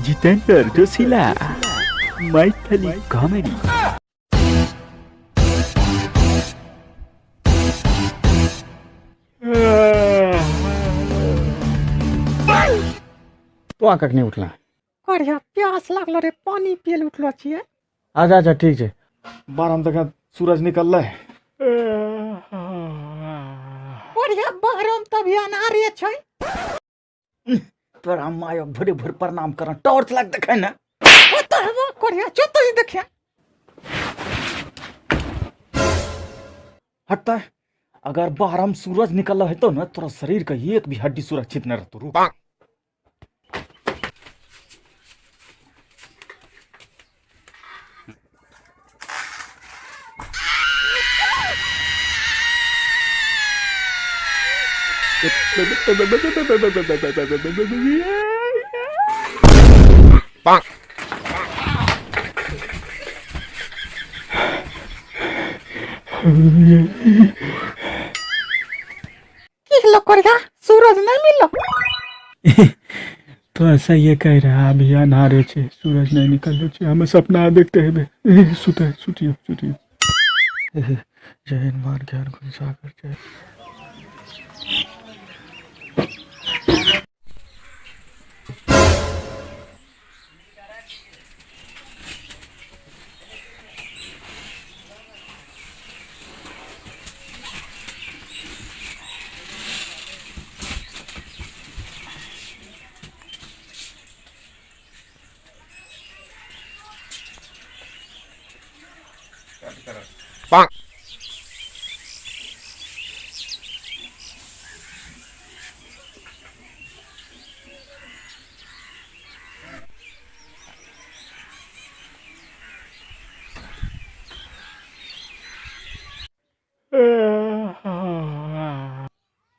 जितेंद्र जोशीला मैथिली कॉमेडी। तो आ कखनी उठला? बढ़िया प्यास लागलो रे, पानी पिए ले उठलो छियै। अच्छा अच्छा ठीक छै। बारह तक सूरज निकललै। बढ़िया बाहरम तभी अनारे छै। तोरा माय भोरे भोर प्रणाम कर, टॉर्च लाग देखे ना। ओतऽ हेबो कोरिया चो तो ही देखे। हटता, अगर बाहरम सूरज निकल हेतो ना तोरा शरीर का एक भी हड्डी सुरक्षित न रहतो। रुक। की होलो कोरिया, सूरज नहीं मिललो? तो ऐसा ये कह रहा अभी अनारे छे, सूरज नहीं निकल छे, हमें सपना देखते हैं। सुते सुतियो सुतियो। जय हनुमान ज्ञान गुण सागर जय।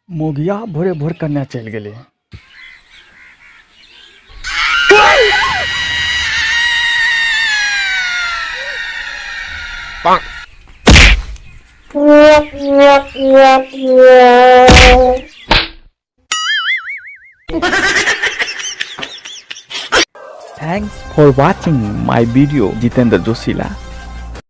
मोगिया भोरे भोर कन्या चलि गेलै। Thanks for watching my video, Jitendra Joshila.